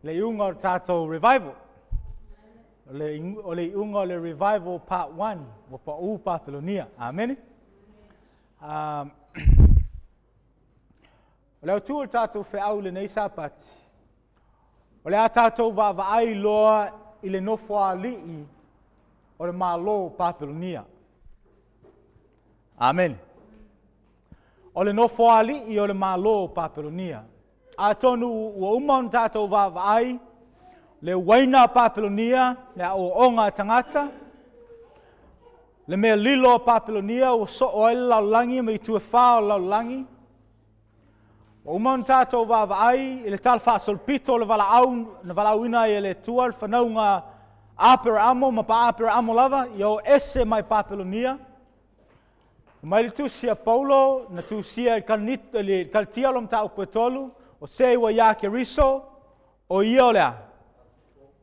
Le iuga o le tatou revival. O le iuga o le revival part 1, ua pau Papelonia. Amene. O le autu o le tatou feau i lenei Sapati, o le a tatou vaavaai loa i le nofoalii o le Malo o Papelonia. Amene. O le nofoalii o le Malo o Papelonia. Atonu ua uma ona tatou vaavaai le uaina a Papelonia, le aoaoga a tagata, le mea lilo a Papelonia ua soo ai le lalolagi ma itu e fa o le lalolagi. Ua uma ona tatou vaavaai i le tala faasolopito o le valaau na valaauina ai e le Atua le fanauga Aperaamo ma pa Aperaamo lava ia o ese mai Papelonia. Mai le tusi a Paulo na tusia i le Kalatia o mataupu e 3, o se ua ia Keriso, o ia o lea.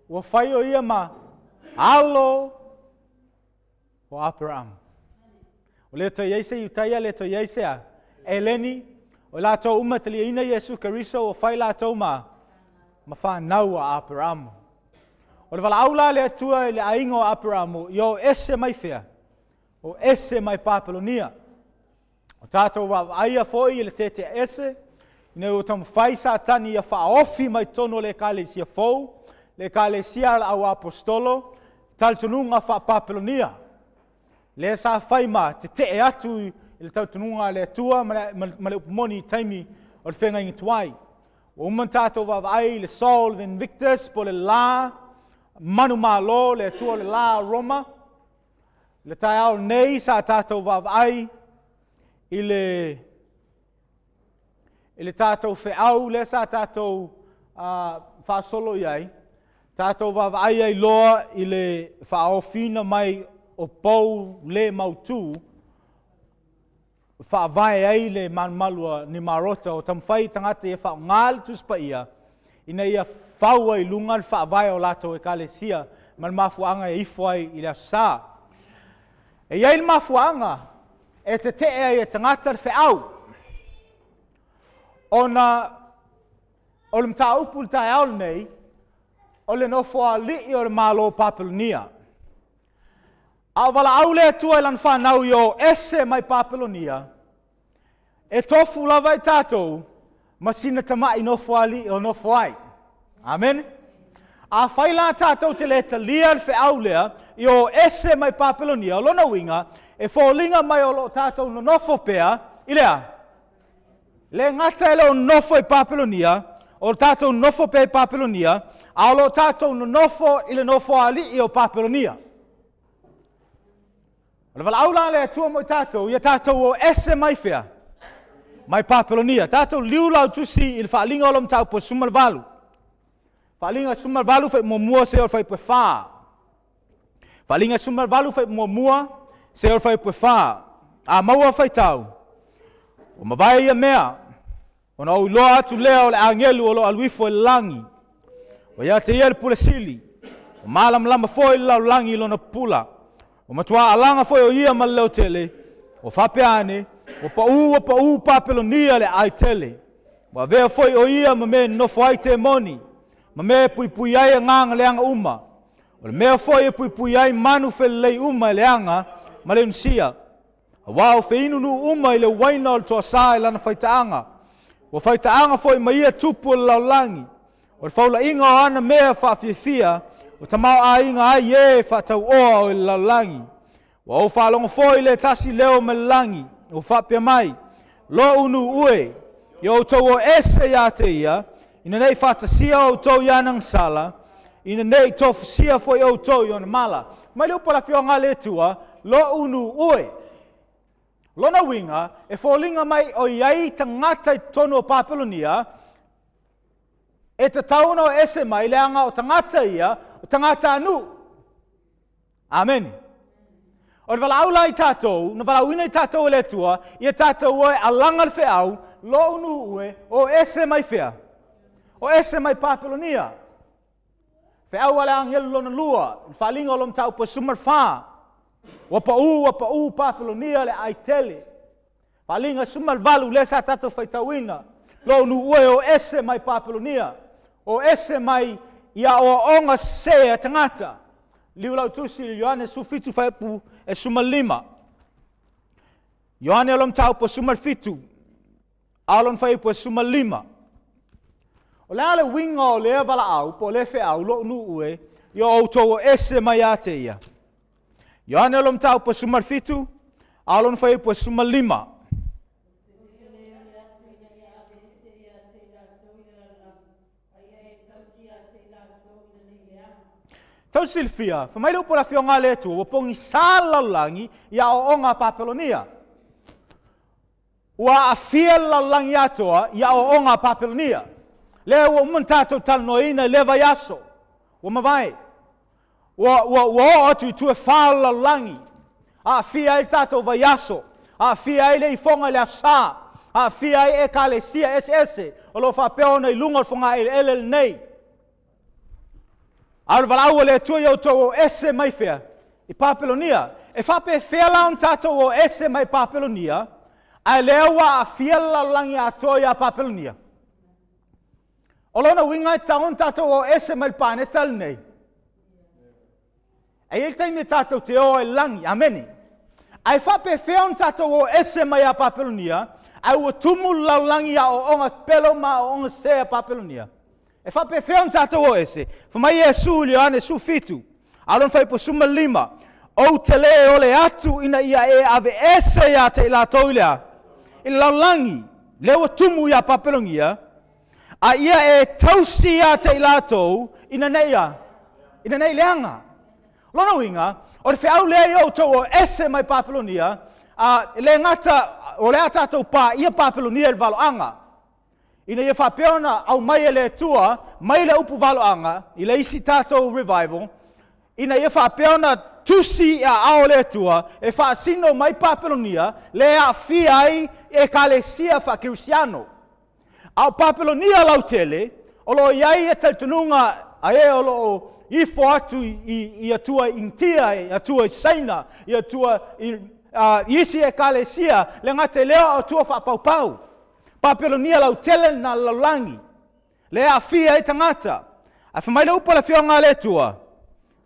Ua fai o ia ma alo o Aperaamo. O le toi ai se Iutaia, le toi ai se a Eleni, o latou uma taliaina Iesu Keriso, o fai latou ma whanau a Aperaamo. O le valaau la le Atua i le aiga o Aperaamo, ia o ese mai fea, o ese mai Papelonia. O tātou vaavaaia foi i le tete ese, ina ua taumafai Satani ia faaofi mai totonu o le ekalesia fou, le ekalesia a le au apostolo, talitonuga faa-Papelonia. Lea sa fai ma tetee atu i le talitonuga a le Atua ma le upu moni i taimi o le feagaiga tuai. Ua uma ona tatou vaavaai i le Sol Invictus, po le la manumalo, le Atua o le la Roma. Le taeao nei sa tatou vaavaai i le tatou feau lea sa tatou faasolo i ai, tatou vaavaai ai loa i le faaofiina mai o pou le mautu, faavae ai le malumalu a Nimarota o taumafai tagata ia faaaoga le Tusi Paia ina ia fau ai i luga le faavae o latou ekalesia ma le mafuaaga e ifo ai i le aso sa. E i ai le mafuaaga e tetee ai e tagata le feau, ona o le mataupu i le taeao lenei, o le nofoalii o le Malo o Papelonia. A o valaau le Atua i lana fanau i o ese mai Papelonia, e tofu lava i tatou ma sina tamai nofoalii o nofo ai. Amen. A fai la tatou te le talia le feau lea i o ese mai Papelonia, o lona uiga, e foliga mai o loo tatou nonofo pea i lea. Le gata e le o nofo i Papelonia, o tatou nofo pea i Papelonia, a o loo tatou nonofo i le nofoalii o Papelonia. O le valaau la le Atua mo i tatou, ia tatou o ese mai fea, mai Papelonia. Tatou liu lau tusi i le faaliga o lo mataupu 18. Faaliga 18 fai muamua se o le fai fa. Faaliga 18 fai muamua se o le fai fa. A maua faitau, o mavae ia mea, ona o iloa atu lea o le angelu o lo alu ifo i le lagi. O ia te ia le pule sili, o malamalama foi le lalolagi i lona pupula. O matua alaga foi o ia ma le leo tele, o faapea ane, o pau Papelonia le ai tele. Ua avea foi o ia ma mea nofo ai te moni, ma mea puipui ai agaga leaga uma. O le mea foi e puipui ai manu felelei uma e leaga ma le unusia. Aua o feinu nuu uma i le uaina o le toasā i lana faitaaga. Ua faitaaga foi ma ia tupu o le lalolagi. O le faulaiga o ana mea faafiafia, o tamaoaiga ai e faatauoa o i le lalolagi. Ua ou faalogo foi le tasi leo mai le lagi, ua faapea mai, lo'u nuu e, ia outou o ese ia te ia, ina nei faatasia outou i ana gasala, ina nei tofusia foi outou i ona mala. Mai le upu a le afioga a le Atua, lo'u nuu e. Lona uiga, e foliga mai o i ai tagata i totonu o Papelonia, e tatau ona o ese mai leaga o tagata ia, o tagata anu. Amen. O le valaau la i tatou, na valaauina i tatou e le Atua, ia tatou oe alaga le feau, lo'u nuu e, o ese mai fea. O ese mai Papelonia. Feau a le angelu lona lua, le faaliga o lo mataupu e 14. Ua pau Papelonia le ai tele. Faaliga 18, lea sa tatou faitauina. Lo'u nuu e o ese mai Papelonia. O ese mai ia aoaoga sesē a tagata. Liu lau tusi i Ioane 17 fuaiupu e 15. Ioane o lo mataupu e 17, a o lona fuaiupu e 15. O le a le uiga o lea valaau po o lea feau lou nuu e, ia outou o ese mai ia te ia. Ioane o lo mataupu e 17, a o lona fuaiupu e 15. Tau silafia, fai mai le upu a le Afioga a le Atua, ua pogisa le lalolagi i aoaoga a Papelonia. Ua aafia le lalolagi atoa i aoaoga a Papelonia. Lea ua uma ona tatou talanoaina i lea vaiaso ua mavae. Ua, ua, ua oo atu i itu e fa o le lalolagi, aafia ai le tatou vaiaso, aafia ai le ifoga i le Aso Sa, aafia ai ekalesia eseese o lo o faapea ona i luga o le fogaeleele lenei. A o le valaau a le Atua ia outou o ese mai fea? I Papelonia. E faapefea la ona tatou o ese mai Papelonia, ae lea ua aafia le lalolagi atoa ia Papelonia? O lona uiga e tatau ona tatou o ese mai le paneta lenei. E i ai le taimi e tatou te o ai i le lagi. Amene. Ae faapefea ona tatou o ese mai ia Papelonia, ae ua tumu le lalolagi i aoaoga pepelo ma aoaoga sese a Papelonia? E faapefea ona tatou o ese? Fai mai Iesu i le Ioane 17, a o lona fuaiupu 15, Ou te le ole atu ina ia e aveese ia te i latou i le a? I le lalolagi, lea ua tumu ia Papelonia, a ia e tausi ia te i latou ina nei a? Ina nei leaga. Lona uiga, o le feau lea ia outou o ese mai Papelonia, a le gata o le a tatou paia Papelonia i le valoaga, ina ia faapea ona aumai e le Atua mai le upu valoaga i le isi tatou revival, ina ia faapea ona tusi i aao o le Atua e faasino mai Papelonia le aafia ai ekalesia faakerisiano. A o Papelonia lautele, o lo o i ai ia talitonuga a e o lo o ifo atu i atua i Initia, i atua i Saina, i atua i isi ekalesia, le gata i lea o atua faapaupau. Papelonia lautele lena lalolagi, le aafia ai tagata. Ae fai mai le upu a le Afioga a le Atua,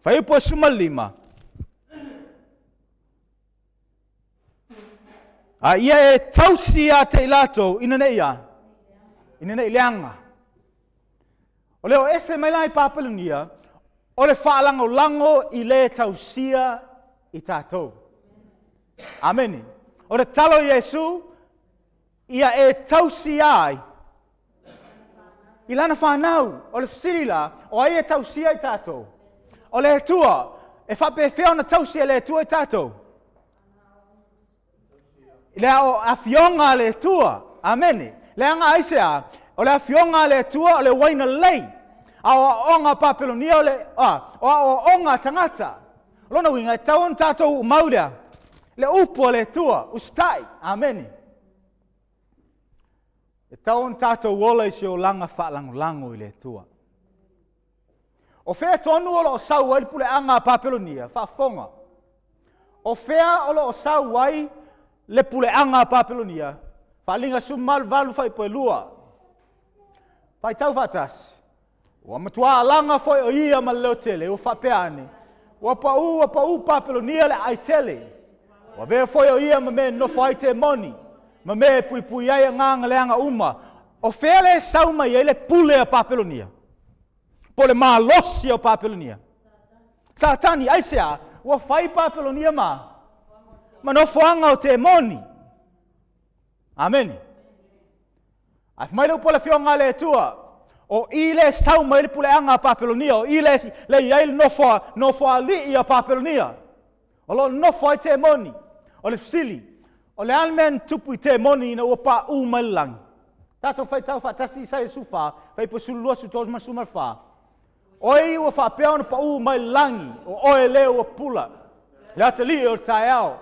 fuaiupu e 15, A ia e tausi ia te i latou ina nei a? Ina nei leaga. O le o ese mai la i Papelonia, o le faalagolago i le tausia i tatou. Amene. O le tatalo i Iesu, ia e tausia ai i lana fanau. O le fesili la, o ai e tausia i tatou? O le Atua. E faapefea ona tausi e le Atua i tatou? I le afioga a le Atua. Amene. Leaga aisea? O le afioga a le Atua o le uaina lelei. A o aoaoga a Papelonia o le a, o aoaoga a tagata. O lona uiga, e tatau ona tatou uumau lea, le upu a le Atua, usitai. Amene. E tatau ona tatou ola i se olaga faalagolago i le Atua. O fea tonu o lo o sau ai le puleaga a Papelonia? Faafofoga. O fea o lo o sau ai le puleaga a Papelonia? Faaaliga 18 fuaiupu 2. Faitau faatasi. Ua matua alaga foi o ia ma le leotele, ua faapea ane, Ua pau, ua pau Papelonia le aai tele. Ua avea foi o ia ma mea e nonofo ai temoni, ma mea e puipui ai agaga leaga uma. O fea le sau mai ai le pule a Papelonia? Po o le malosi o Papelonia? Satani, aisea? Ua fai Papelonia ma ma nofoaga o temoni. Amene. Ae fai mai le upu a le Afioga a le Atua, o i le sau mai le puleaga a Papelonia, o i le, le i ai le nofo, nofoalii a Papelonia, o lo o nofo ai temoni. O le fesili, o le a le mea na tupu i temoni ina ua paʻū mai le lagi? Tatou faitau faatasi Isaia 14, fuaiupu 12, 13 ma 14. Oe ua faapea ona paʻū mai le lagi, o oe lea ua pupula, le atalii o le taeao.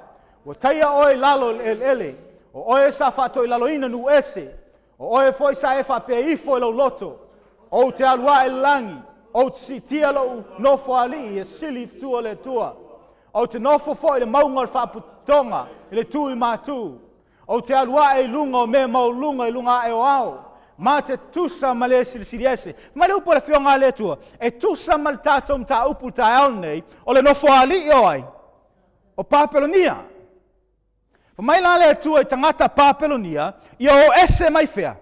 Ua taia oe i lalo i le eleele, o oe sa faatoilaloina nuu ese, o oe foi sa e faapea ifo i lou loto, Ou te alu ae i le lagi, ou te siitia lou nofoalii e sili i fetu o le Atua. Ou te nofo foi i le mauga o le faapotopotoga i le itu i matu. Ou te alu ae i luga o mea maualuluga i luga ae o ao. Ma te tusa ma le silisili ese. Mai le upu a le Afioga a le Atua, e tusa ma le tatou mataupu i le taeao lenei, o le nofoalii o ai? O Papelonia. Fai mai la le Atua i tagata Papelonia, ia o ese mai fea?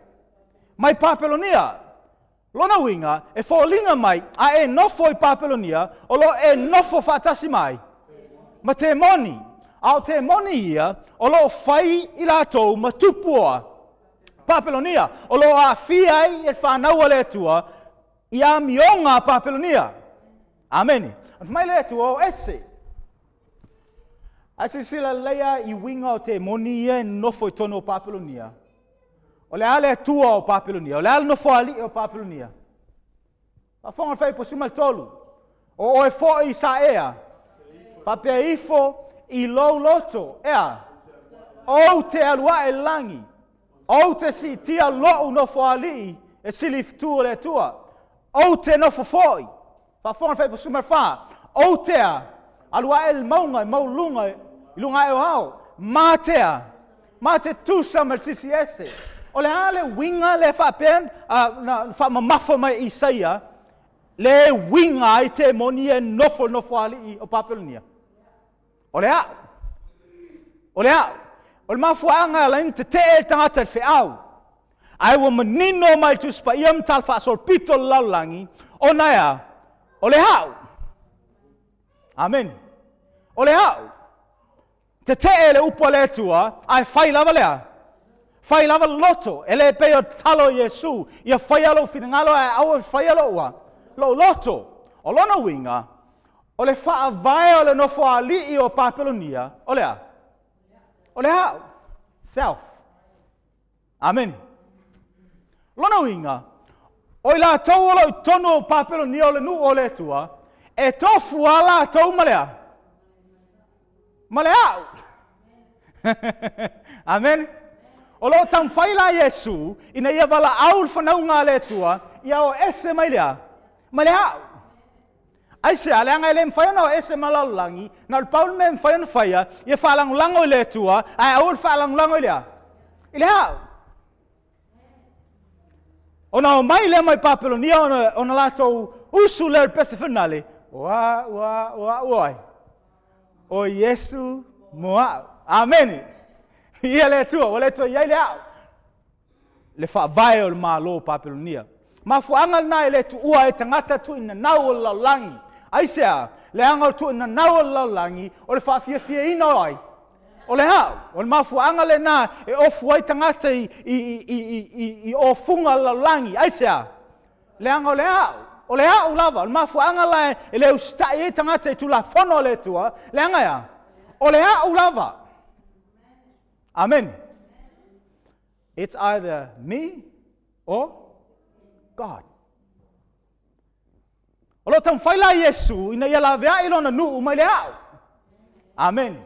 Mai Papelonia. Lona uiga, e foliga mai, a e nofo i Papelonia, o lo o e nofo faatasi mai ma temoni. A o temoni ia, o lo o fai i latou ma tupu o Papelonia, o lo o aafia ai le fanau a le Atua i amioga a Papelonia. Amene. Fai mai le Atua, o ese. Ae silasila lelei lava i uiga o temoni ia e nonofo i totonu o Papelonia. O le a le Atua o Papelonia? O le a le nofoalii o Papelonia? Faafofoga le Fuaiupu 13. O oe foi Isaia, faapea ifo i lou loto, ea, ou te alu ae i le lagi, ou te siitia lou nofoalii e sili i fetu o le Atua, ou te nofo foi, faafofoga le Fuaiupu 14, ou te alu ae i le mauga e maualuluga i luga ae o ao, ma te a, ma te tusa ma le Silisili Ese. O le a le uiga lea faapea na faamamafa mai e Isaia, le uiga ai temoni ia e nofo i le nofoalii o Papelonia? O le au. O le au. O le mafuaaga e ala ai ona tetee le tagata i le feau. Ae ua manino mai le Tusi Paia ma tala faasolopito o le lalolagi, ona e a? O le au. Amene. O le au. Tetee le upu a le Atua, ae fai lava le a? Fai lava le loto. E le pei o le tatalo a Iesu, ia faia lou finagalo ae aua e faia lou a? Lou loto. O lona uiga, o le faavae o le nofoalii o Papelonia, o le a? O le au. Self. Amene. Lona uiga, o i latou o lo o i totonu o Papelonia o le nuu o le Atua, e tofu lava latou ma le a? Ma le au. Amene. O lo o taumafai la Iesu ina ia valaau le fanauga a le Atua ia o ese mai le a? Mai le au. Aisea? Leaga e le mafai ona o ese ma lalolagi, na o le pau le mea e mafai ona faia, ia faalagolago i le Atua, ae aua le faalagolago i le a? I le au. Ona omai lea mai Papelonia ona latou usu lea o le pese finale, o au, o au, o ai? O Iesu mo au. Amene. Ia le Atua, ua le toe i ai le au. Le faavae o le Malo o Papelonia. Mafuaaga lena e le tuua ai tagata tuuinanau o le lalolagi. Aisea? Leaga o le tuuinanau o le lalolagi, o le faafiafiaina o ai? O le au. O le mafuaaga lena e ofu ai tagata i, i, i, i, i ofuga o le lalolagi. Aisea? Leaga o le au. O le au lava. O le mafuaaga la e le usitai ai tagata i Tulafono a le Atua, leaga e a? O le au lava. Amene. It's either me or God. O lo o taumafai la Iesu ina ia laveai lona nuu mai le au. Amene.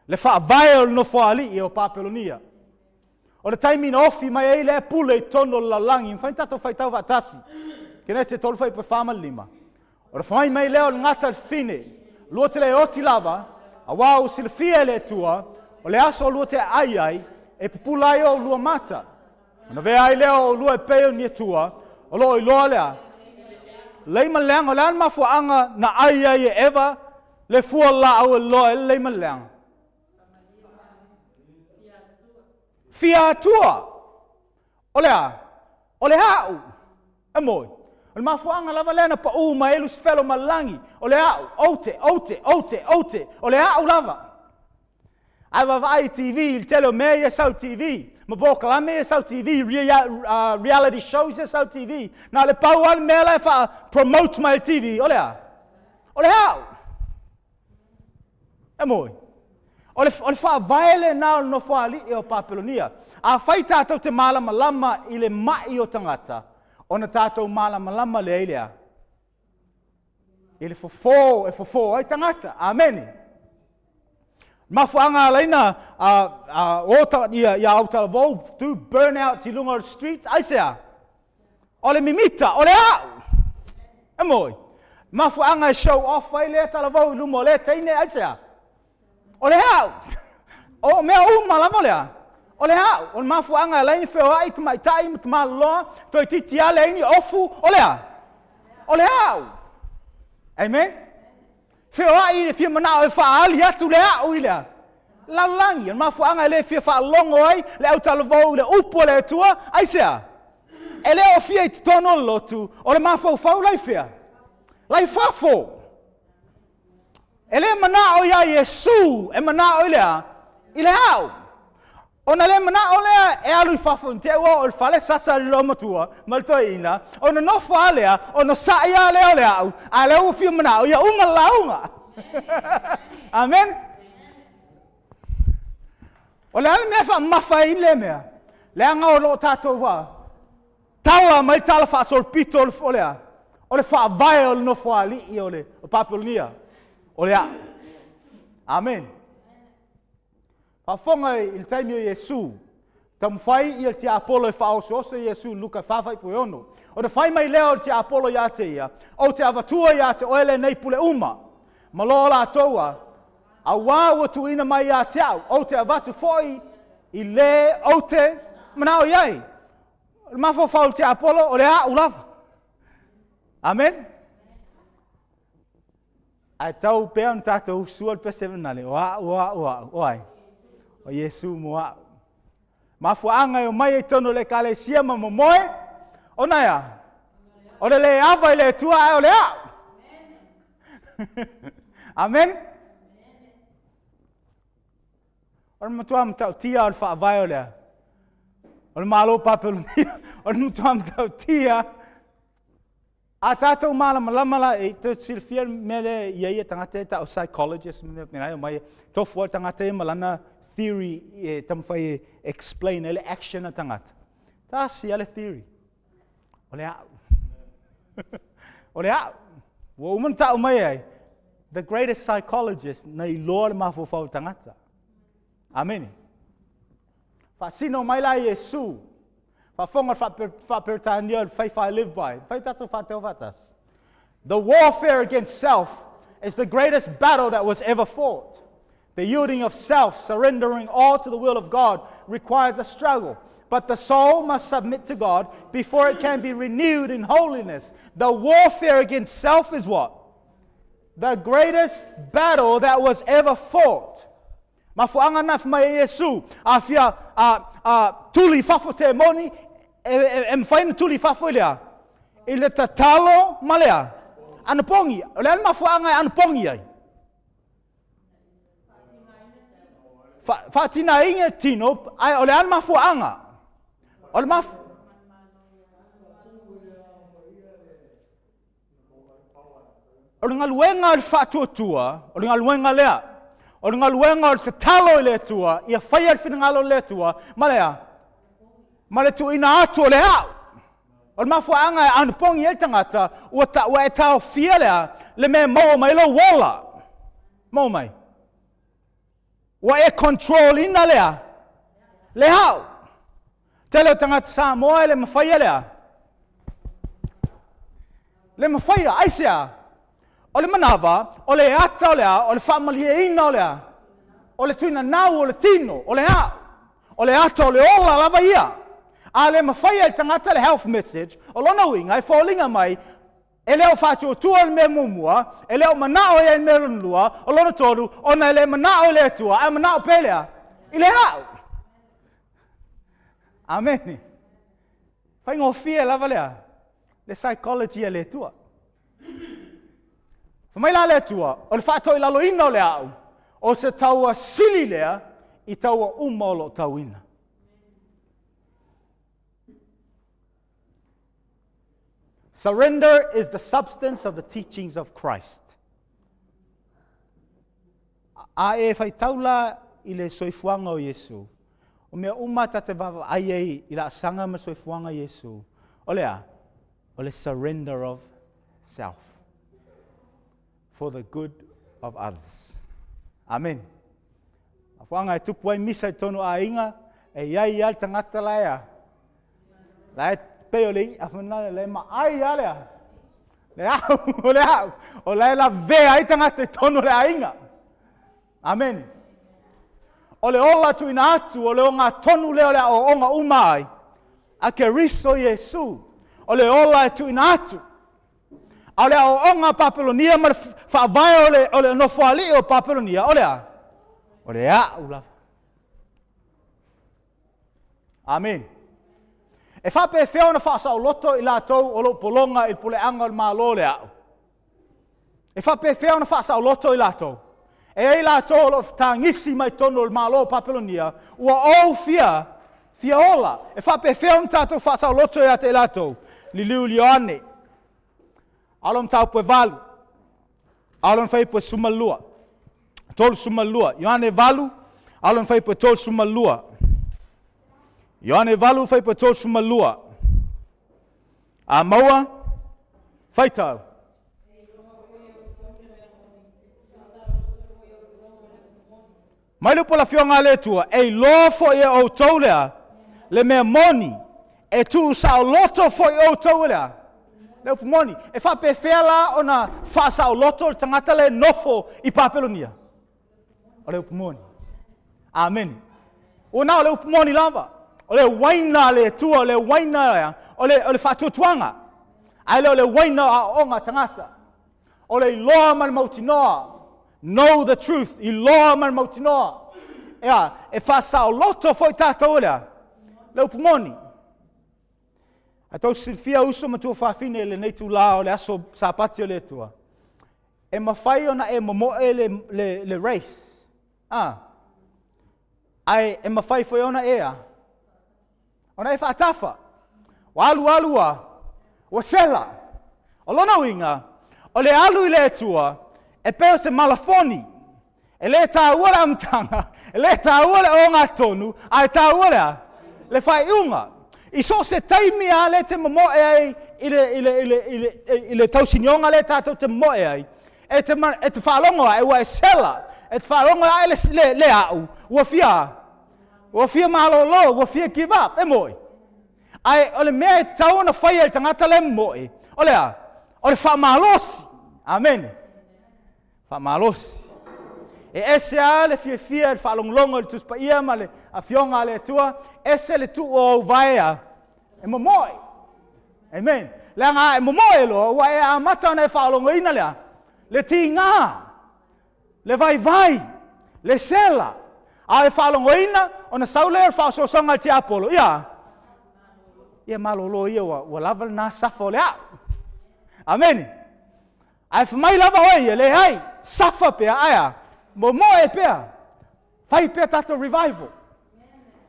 Le faavae o le nofoalii o Papelonia. O le taimi na ofi mai ai lea pule i totonu o le lalolagi, mafai ona tatou faitau faatasi. Kenese 3 fuaiupu 4 ma le 5. O le fai mai lea o le gata i le fafine, lua te le oti lava, auā ua silafia e le Atua, o le aso o lua te aai ai, e pupula ai o oulua mata. Ona avea ai lea o oulua e pei o ni Atua, o lo o iloa le a? Lelei ma le leaga. O le a le mafuaaga na ai ai e Eva le fua o le laau e loloa ai le lelei ma le leaga? Fia Atua. O le a? O le au. E moi. O le mafuaaga lava lea na pau mai ai Lusifelo ma le lagi. O le au. Ou te, ou te, ou te, ou te. O le au lava. Ae vaavaai i TV, i le tele o mea ia e sau i TV, ma polokalame ia e sau i TV, reality shows ia e sau i TV. Na o le pau lava le mea la e faa-promote mai e le TV, o le a? O le au. E moi. O le, o le faavae lena o le nofoalii o Papelonia. Afai tatou te malamalama i le mai o tagata, ona tatou malamalama lea i le a? I le fofo e fofo ai tagata. Amene. Mafuaaga ala ai na o ta, ia, ia autalavou tu burnout i luga o le street, aisea? O le mimita, o le au! E moi. Mafuaaga e show off ai lea talavou i luma o lea teine, aisea? O le au! O mea uma lava o le a? O le a'u, o le mafuaaga e ala ai ona feoai tamaitai ma tamaloloa, toeitiiti lava leai ni ofu, o le a? O le a'u. Amen? Feoai i le fia manao e faaali atu le a'u i le a? Lalolagi. O le mafuaaga e le fia faalogo ai le autalavou i le upu a le Atua, aisea? E le o fia i totonu o le lotu, o le mafaufau la i fea? La i fafo. E le manao iā Iesu, e manao i le a? I le a'u. Ona le manao lea e alu i fafo i te i ua oo i le fale, sasa i le loomatua ma le toeaina, ona nofo lava lea, ona sa'i lava lea o le a'u, a o lea ua fia manao ia uma le lauga. Amen. O le a le mea e faamamafa ai lea mea? Leaga o lo o tatou tala mai le tala faasolopito o le a? O le faavae o le nofoalii o le Papelonia, o le a'u. Amen. Faafofoga i le taimi o Iesu, taumafai ia le tiapolo e faaosoose Iesu i Luka 4:6. Ona fai mai lea o le tiapolo ia te ia, ou te avatua ia te oe lenei pule uma, ma lo latou a, auā ua tuuina mai ia te au, ou te avatu foi i le ou te manao i ai. O le mafaufau o le tiapolo, o le a'u lava. Amen. Ae tau pea ona tatou sua le pese manale, o a'u, o a'u, o a'u, o ai? O Iesu mo a'u. Mafuaaga e omai ai totonu o le ekalesia ma momoe, ona e a? O le le ava i le Atua ae o le a'u. Amen. O le matua matautia o le faavae o le a? O le Malo Papelonia. O le matua matautia. A tatou malamalama la, e tou te silafia le mea lea e i ai ia tagata ia e tau o psychologist ma mea faapena e omai e tofu lava le tagata ia ma lana theory e taumafai e explain ai le action a tagata. Tasi lava le theory. O le a'u. O le a'u. Ua uma ona tau mai ai, the greatest psychologist na iloa le mafaufau o le tagata. Amene. Faasino mai la Iesu. Faafofoga le faa-Peretania o le Faith I Live By. Fai tatou faateo faatasi. The warfare against self is the greatest battle that was ever fought. The yielding of self, surrendering all to the will of God, requires a struggle. But the soul must submit to God before it can be renewed in holiness. The warfare against self is what? The greatest battle that was ever fought. Mafuaaga na fai mai ai Iesu, a fia a, a, tuli i fafo temoni, e, e, e mafai ona tuli i fafo i le a? I le tatalo ma le a? Anapogi. O le a le mafuaaga e anapogi ai? Fa, faatinaina le tino, ae o le a le mafuaaga? O le maf... O le galuega o le faatuatua, o le galuega lea. O le galuega o le tatalo i le Atua, ia faia le finagalo o le Atua, ma le a? Ma le tuuina atu o le a'u. O le mafuaaga e anapogi ai le tagata, ua, ta, ua e taofia le a? Le mea e maua mai lou ola. Maua mai. Ua e control ina le a? Le a'u. Tele o tagata Samoa e le mafaia le a? Le mafaia, aisea? O le manava, o le ata o le a? O le faamalieina o le a? O le tuinanau o le tino, o le a'u. O le ata o le ola lava ia. A le mafaia e le tagata le health message, o lona uiga e foliga mai E le o faatuatua le mea muamua, e le o manao ia i le mea lona lua, o lona tolu, ona e le manao i le Atua, ae manao pea i le a? I le a'u. Amene. Faigofie lava le a? Le psychology a le Atua. Fai mai la le Atua, o le faatoilaloina o le a'u, o se taua sili lea i taua uma o lo o tauina. Surrender is the substance of the teachings of Christ. A e faitau la i le soifuaga o Iesu, o mea uma ta te vaavaai ai i laasaga ma soifuaga o Iesu, o le a? O le surrender of self for the good of others. Amen. Mafuaaga e tupu ai misa i totonu o aiga, e i ai lava le tagata la e a? La e pei o le i'a foi lena, la e maai lava le a? Le a'u, o le a'u. O la e lavea ai tagata i totonu o le aiga. Amen. O le ola tuuina atu, o le ogatonu lea o le aoaoga uma ai, a Keriso Iesu. O le ola e tuuina atu. A o le aoaoga a Papelonia ma le faavae o le nofoalii o Papelonia, o le a? O le a'u lava. Amen. E faapefea ona faasaoloto i latou o lo o pologa i le puleaga o le Malo le a'u? E faapefea ona faasaoloto i latou? E i ai latou o lo o tagisi mai totonu o le Malo o Papelonia, ua ou fia, fia ola. E faapefea ona tatou faasaoloto ia te i latou? Liliu Ioane, alo mataupu e 8, alo na fuaiupu e 12, 32. Ioane 8, alo na fuaiupu e 32. Ioane 8, fuaiupu e 32. A maua, faitau. Mai le upu a le Afioga a le Atua, e iloa foi e outou lea, le mea moni, e tuusaoloto foi outou e lea. Le upu moni, e faapefea la ona faasaoloto le tagata le nofo i Papelonia? O le upu moni. Amen. Ua na o le upu moni lava. O le uaina a le Atua, o le uaina o le faatuatuaga. Ae le o le uaina o aoaoga a tagata. O le iloa ma le mautinoa. Know the truth. Iloa ma le mautinoa. Ea, e faasaoloto foi tatou e lea. Le upu moni. A tou silafia uso ma tuafafine i lenei itulā o le aso Sapati o le Atua, e mafai ona e momoe le race. Ah. Ae e mafai foi ona e a? Ona e faatafa. Ua alu alu a, ua sela. O lona uiga, o le alu i le Atua, e pei o se malafoni. E le taua le amataga, e le taua le ogatotonu, ae taua le a? Le faaiuga. I so o se taimi lava lea e te momoe ai i le tausinioga lea tatou te momoe ai, e te faalogo ae ua e sela, e te faalogo ae le a'u, ua fia, ua fia malolo, ua fia give up, e moe. Ae o le mea e tatau ona faia e le tagata le momoe, o le a? O le faamalosi. Amen. Faamalosi. E ese lava le fiafia i le faalogologo i le Tusi Paia ma le Afioga a le Atua, ese le tuu o ou vaea e momoe. Amen. Leaga a e momoe loa, ua e amata ona e faalogoina lea, le tiga, le vaivai, le sela. A e faalogoina, ona sau lea o le faaosoosoga a le tiapolo, ia, ia malolo ia ua lava lena safa o le a'u. Amen. Ae fai mai lava oe ia, leai, safa pea, ae a, momoe pea, fai pea tatou revival.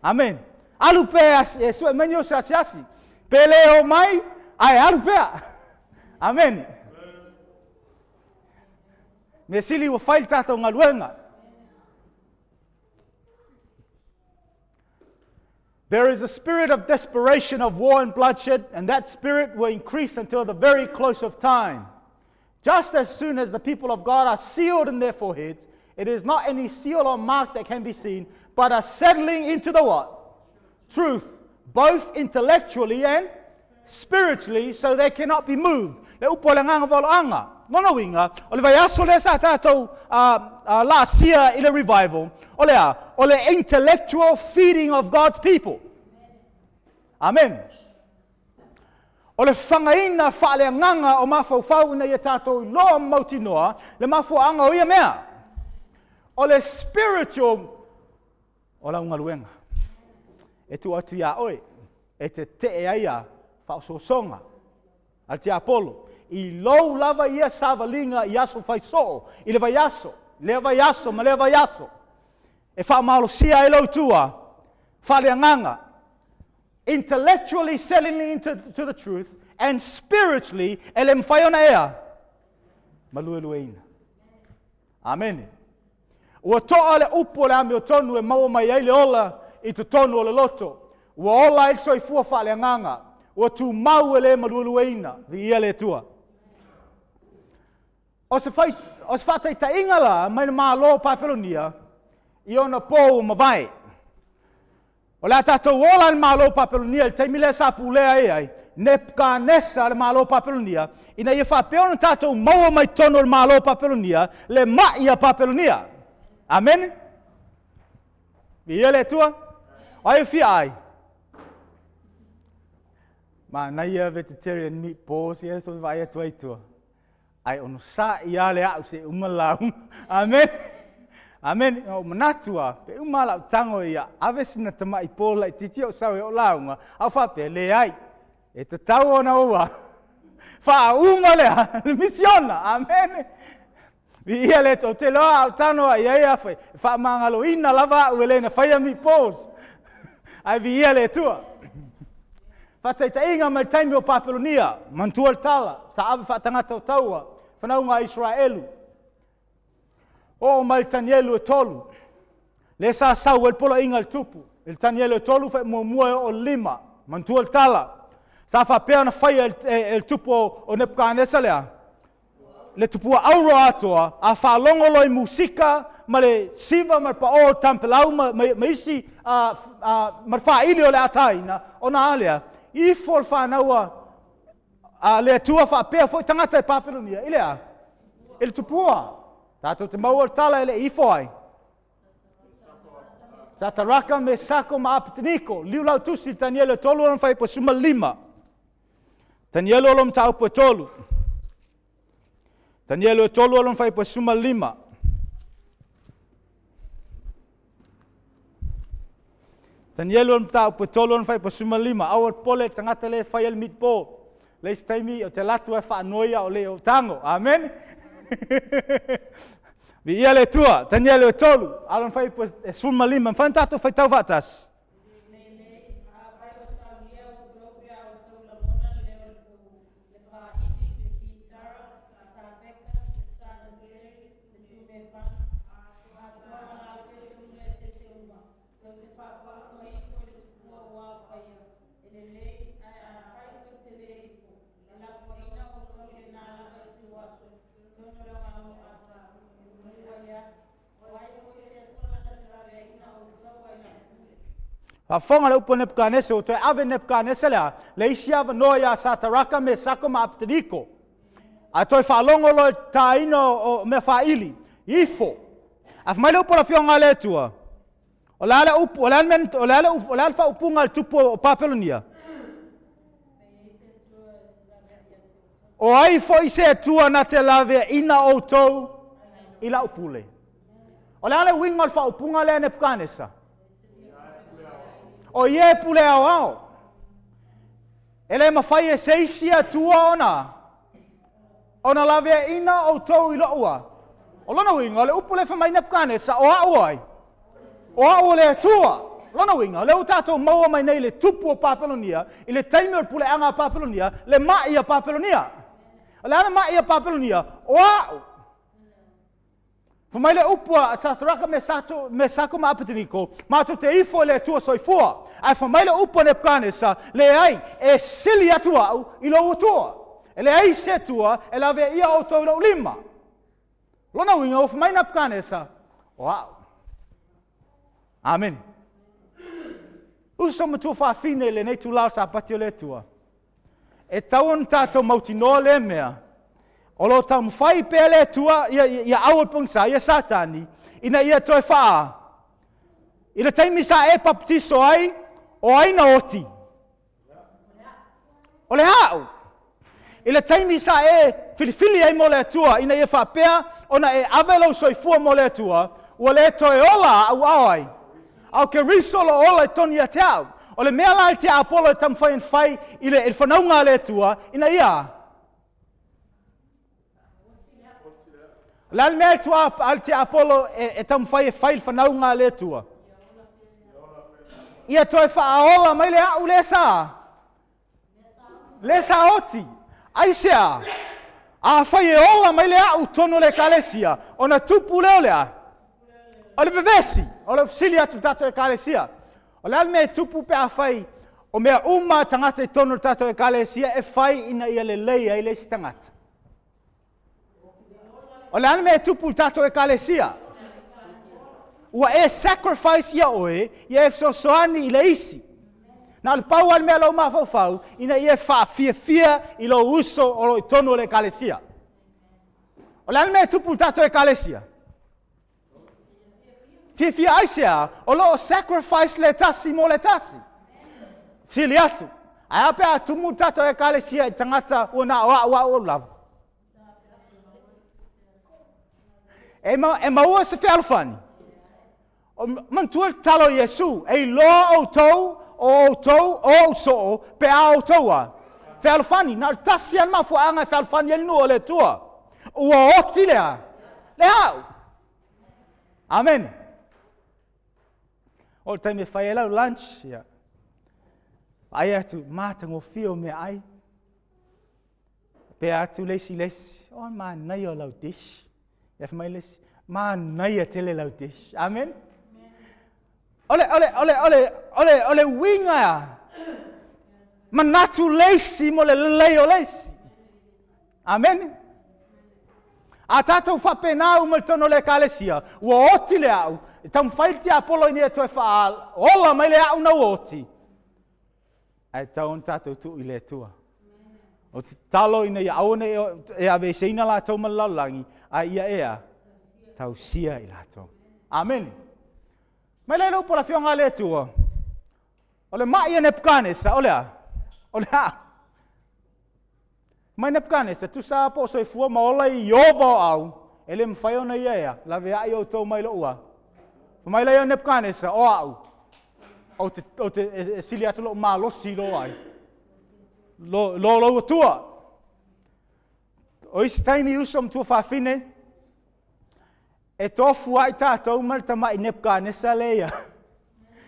Amen. Alu pea e sue mai ni o se asiasi. Pe le o mai, ae alu pea. Amen. Mea sili ua fai le tatou galuega. There is a spirit of desperation of war and bloodshed, and that spirit will increase until the very close of time. Just as soon as the people of God are sealed in their foreheads, it is not any seal or mark that can be seen, but a settling into the what? Truth, both intellectually and spiritually, so they cannot be moved. Le upu o le agaga valoaga. Lona uiga, o le vaiaso lea sa tatou laasia i le revival, o le a? O le intellectual feeding of God's people. Amen. O le fagaina faaleagaga o mafaufau ina ia tatou iloa ma mautinoa le mafuaaga o ia mea. O le spiritual o lau galuega. E tuu atu iā oe, e te tee ai a faaosoosoga a le tiapolo. I lou lava ia savaliga i aso faisoo, i le vaiaso, lea vaiaso ma lea vaiaso. E faamalosia ai lou tua, faaleagaga, intellectually settling into to the truth, and spiritually, e le mafai ona ea, maluelueina. Amene. Ua toa le upu o le amiotonu e maua mai ai le ola i totonu o le loto. Ua ola ai le soifua faaleagaga. Ua tumau e le maluelueina. Viia le Atua. O se faataitaiga la mai le Malo o Papelonia i ona po ua mavae. O le a tatou ola i le Malo o Papelonia i le taimi lea sa pulea ai ai, Nebukanesa le Malo o Papelonia, ina ia faapea ona tatou maua mai totonu o le Malo o Papelonia le mai a Papelonia. Amen. Viia le Atua. O ai e fia ai? Manaia vegetarian meatballs ia so vaai atu ai tua. Ai ono sa ia le au se uma lauga. Amen. Amen. O manatu a, pe uma lau tango ia, ave sina tamai po laitiiti o sau e o lauga, au faapea le ai. E tatau ona ua faauma lea, le misiona. Amen. Viia le Atua. Ou te iloa a ou tago i ai a fai, e faamagaloina lava au e le na faia meatballs. Ai viia le Atua. Faataitaiga mai le taimi o Papelonia, manatua le tala, sa ave faatagata o taua, fanauga a Isaraelu. Oo mai le Tanielu e 3, lea sa sau ai le poloaiga a le tupu, i le Tanielu e 3 faamuamua e oo i le 5, manatua le tala. Sa faapea ona faia e le tupu o Nepukanesa lea, le tupua auro atoa, a faalogo loa i musika ma le siva ma le pao o tampelau ma isi ma le faaili o le ataina, ona a lea, ifo le fanau a le Atua faapea foi tagata e Papelonia, i le a? I le tupua. Tatou te maua le tala e le ifo ai. Sataraka, Mesako ma Apeteniko, liu lau tusi, Tanielu e 3 ona fai po 15. Tanielu o lo mataupu e 3. Tanielu e 3 ona fai po 15. Tanielu o le mataupu e 3 ona fai po 15. Aua le pole tagata le fai le meatball. Le isi taimi o te latu e faanoia o le o tango. Amen. Viia le Atua. Tanielu e 3. Alon fai po 15. Mfai tatou faitau faatasi. Faafofoga le upu a Nepukanesa, ua toe ave Nepukanesa lea, le isi avanoa ia Sataraka, Mesako ma Apeteniko. A toe faalogo loa i le taina o mea faaili, ifo. A fai mai le upu a le afioga a le Atua, o le a le upu, o le a le mea, o le a le upu, o le a le faaupuga a le tupu o Papelonia? O ai foi se Atua na te laveaina outou i lau pule. O le a le uiga o le faaupuga lea a Nepukanesa? O ia e pule aoao. E le mafai e se isi Atua ona laveaina outou i lou a. O lona uiga, o le upu le fai mai Nepukanesa, o au ai. O au o le Atua. Lona uiga, o lea ua tatou maua mai nei le tupu o Papelonia, i le taimi o le puleaga a Papelonia, le mai a Papelonia. O le a le mai a Papelonia? O au. Fai mai le upu a Sataraka Mesako ma Apeteniko, matou te ifo i le Atua soifua. Ae fai mai le upu a Nepukanesa, leai, e sili atu au i lou Atua. E leai se Atua e laveaia outou i lou lima. Lona uiga, ua fai mai Nepukanesa, o au. Amen. Uso matua faafine i lenei tulao sapati o le Atua. E tau ona tatou mautinoa le mea, o lo taumafai pea le Atua ia au o le pogisa, ia Satani, ina ia toe faa. I le taimi sa e papatiso ai, o ai na oti? O le au. I le taimi sa e filifili ai mo le Atua, ina ia faapea ona e ave lou soifua mo le Atua, ua le toe ola au ao ai. Au ke riso lo ola i tonu ia te au. O le mea la i te Apolo e taumafai ona fai i le fanauga a le Atua, ina ia O le a le mea le te Apolo e taumafai e fai le fanauga a le Atua? Ia toe faaola mai le au le sa. Le sa oti. Ai se a? A fai e ola mai le au tonu le ekalesia, ona tupu leo lea. O le vevesi, o le fesili atu tatou ekalesia. O le a le mea e tupu pe a fai o mea uma tagata i tonu le tatou ekalesia e fai ina ia lelei ai le isi tagata. O le a le mea e tupu i tatou ekalesia? Ua e sacrifice ia oe, ia e fesoasoani i le isi. Na o le pau lava le mea lou mafaufau, ina ia faafiafia i lou uso o lo i tonu o le ekalesia. O le a le mea e tupu i tatou ekalesia? Fiafia aisea? O lo o sacrifice le tasi mo le tasi. Fesili atu, ae a pe a tumu le tatou ekalesia i tagata ua na o au au au lava? E, ma, e maua se fealofani. O, manatua le tatalo a Iesu, e iloa outou o outou o ou soo pe a outou a fealofani. Na o le tasi lava le mafuaaga e fealofani ai le nuu o le Atua. Ua oti le a? Le au. Amen. O le taimi e fai ai lau lunch, ia. Vaai atu, matagofie o meaai. Pea atu le isi i le isi, o manaia o lau dish. Ia fai mai le isi, manaia tele lau dish. Amen. O le, o le, o le, o le, o le, o le uiga ea, manatu le isi mo le lelei o le isi. Amen. A tatou faapena uma i totonu o le ekalesia, ua oti le au, e taumafai le tiapolo ina ia toe faaola mai le au na ua oti, ae tatau ona tatou tuu i le Atua. Ou te tatalo ina ia aua ne i e aveeseina latou ma le lalolagi, a ia ea tausia i latou. Amene. Mai lea le upu a le Afioga a le Atua, o le mai a Nepukanesa, o le a? O le a? Mai Nepukanesa, tusa po o soifua ma ola i Ieova o au, e le mafai ona ia ea, laveai outou mai lou a. Fai mai lea o Nepukanesa, o au, ou te, ou te e, e sili atu lou malosi i lo ai, lo, lo lou Atua. O isi taimi uso ma tuafafine, E tofu ai tatou ma le tamai Nepukanesa lea ia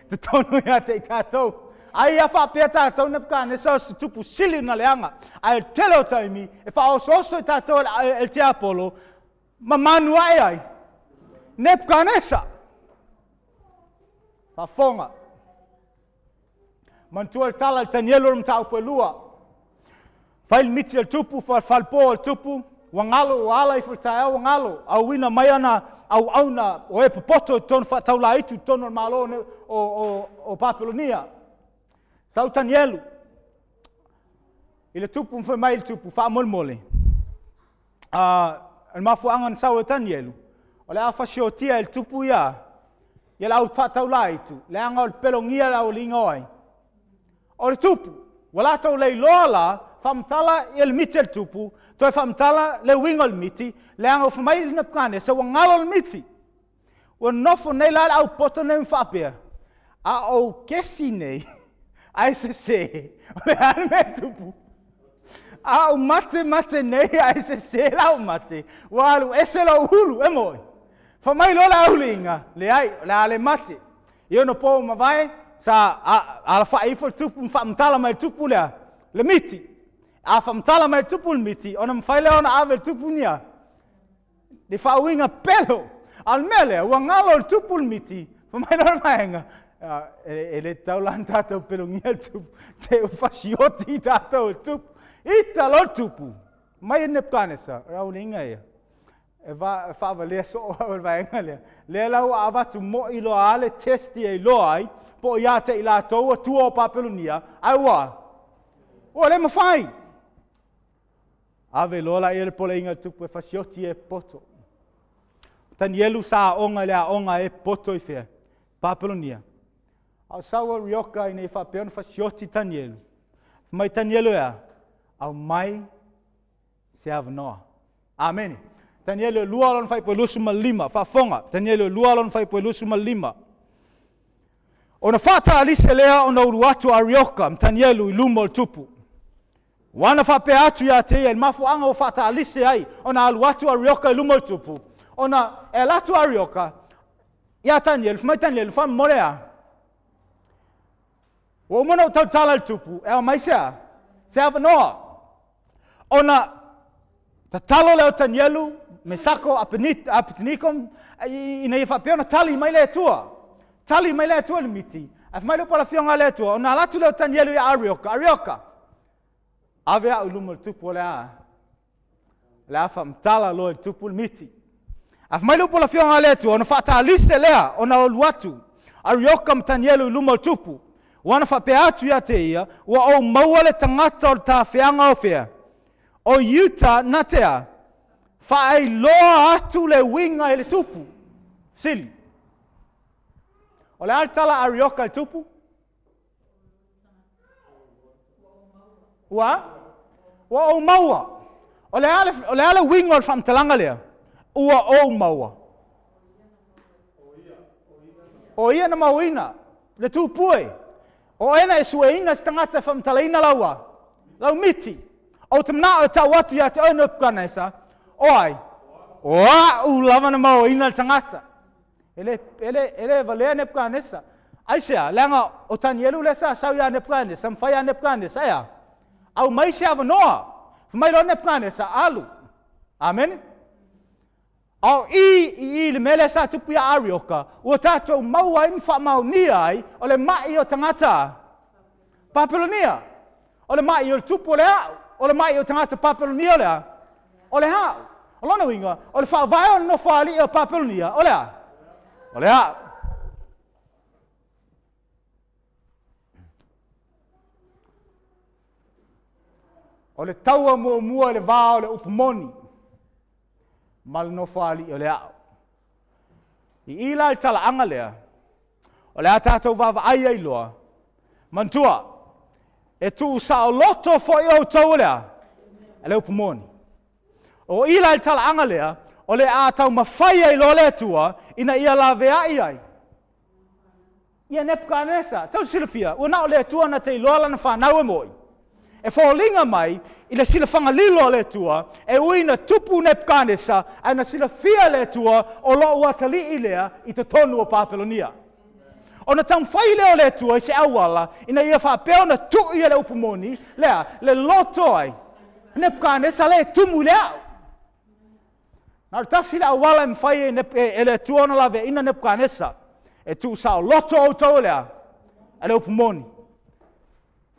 totonu ia te i tatou. Ai ia faapea tatou Nepukanesa o se tupu sili na leaga. Ae o le tele o taimi e faaosooso i tatou e le tiapolo ma manu ae ai Nepukanesa. Faafofoga. Manatua le tala i le Tanielu o le mataupu e lua. Fai le miti a le tupu, falepo o le tupu, ua galo, ua ala ifo i le taeao ua galo, auina mai ana auauna o e popoto i totonu faataulaitu i totonu o le Malo o, o, o Papelonia. Sau Tanielu i le tupu ma fai mai i le tupu, faamolemole. Uh, le mafuaaga na sau e Tanielu, o le a fasiotia e le tupu ia, ia le au faataulaitu, leaga o le pelogia le aualiiga o ai. O le tupu, ua latou leiloa la, faamatala ia le miti a le tupu, toe faamatala le uiga o le miti, leaga ua fai mai le Nepukanesa ua galo le miti. Ua nofo nei la le au poto nei ma faapea, a ou kesi nei, ae sese, o le a le mea e tupu? A ou mate mate nei ae sese la ou mate, ua alu ese lou ulu, e moi. Fai mai loa le auliiga, leai, o le a le mate. I ono po ua mavae, sa alafai ifo le tupu ma faamatala mai le tupu lea, le miti. A faamatala mai le tupu le miti, ona mafai lea ona ave le tupu nia, le faauiga pelo. A o le mea lea, ua galo le tupu le miti, fai mai loa le vaega, e le tatau la ona tatou pelogia le tupu, te ua fasioti tatou e le tupu. Ita loa le tupu, mai e Nepukanesa, o le auliiga ia. E va, faavalea soo au e le vaega lea. Lea la ua avatu moi loa a le test e iloa ai, po o ia te i latou atua o Papelonia, ae ua, ua le mafai. Ave loa la ia le poleiga tupu e fasioti e poto. Tanielu sa aoga i le aoga e poto i fea? Papelonia. A o sau Arioka ina ia faapea ona fasioti Tanielu. Mai Tanielu ea, aumai se avanoa. Amene. Tanielu e 2 lona fuaiupu e 25. Faafofoga. Tanielu e 2 lona fuaiupu e 25. Ona faataalise lea ona ulu atu a Arioka ma Tanielu i luma o le tupu. Ua ana faapea atu ia te ia i le mafuaaga ua faataalise ai ona alu atu Arioka i luma o le tupu, ona e alu atu Arioka ia Tanielu, fai mai Tanielu, faamolemole a. Ua uma ona ou tautala i le tupu, e aumai se a? Se avanoa. Ona tatalo lea o Tanielu, Mesako, Apeteniko, ina ia faapea ona tali mai le Atua. Tali mai le Atua i le miti. Ae fai mai le upu a le Afioga a le Atua, ona alu atu lea o Tanielu ia Arioka, Arioka, ave au i luma o le tupu o le a? O le a faamatala loa i le tupu le miti. Ae fai mai le upu a le Afioga a le Atua, ona faatalise lea ona alu atu Arioka ma Tanielu i luma o le tupu. Ua ana faapea atu ia te ia, ua ou maua le tagata o le tafeaga o fea? O Iuta na te a? Faailoa atu le uiga i le tupu. Sili. O le a le tala a Arioka i le tupu? Ua? Ua ou maua. O le a le, o le, a le uiga o le faamatalaga lea? Ua ou maua. O ia na mauina le tupu e. O oe na e sueina se tagata e faamatalaina lau a? Lau miti. Ou te manao e tau atu ia te oe Nebukanesa, o ai? O a'u lava na mauaina le tagata. E le, e le, e le valea Nebukanesa. Aisea? Leaga o Tanielu lea sa sau ia Nebukanesa, ma fai ia Nebukanesa, e a? Aumai se avanoa. Fai mai loa Nebukanesa, alu. Amene? A o i i i le mea lea sa tupu ia Arioka, ua tatou maua ai ma faamaonia ai o le mai o tagata Papelonia. O le mai o le tupu o le a'u, o le mai o tagata Papelonia o le a? O le a'u. O lona uiga, o le faavae o le nofoalii o Papelonia, o le a? O le a'u. O le taua muamua i le va o le upu moni ma le nofoalii o le a'u. I i la i le talaaga lea, o le a tatou vaavaai ai loa, manatua, e tuusaoloto foi outou o le a? E le upu moni. O i la i le talaaga lea, o le a taumafai ai loa le Atua ina ia laveai ai ia Nepukanesa. Tau silafia, ua na o le Atua na te iloa lana fanau e mo'i. E foliga mai i le silafaga lilo a le Atua, e ui na tupu Nepukanesa, ae na silafia e le Atua o lo'u atalii lea i totonu o Papelonia. Ona taumafai lea o le Atua i se auala ina ia faapea ona tu'i e le upu moni lea le loto ai Nepukanesa lea e tumu i le a'u. Na o le tasi le auala e mafai e le Atua ona laveaiina Nepukanesa, e tuusaoloto outou e le a? E le upu moni.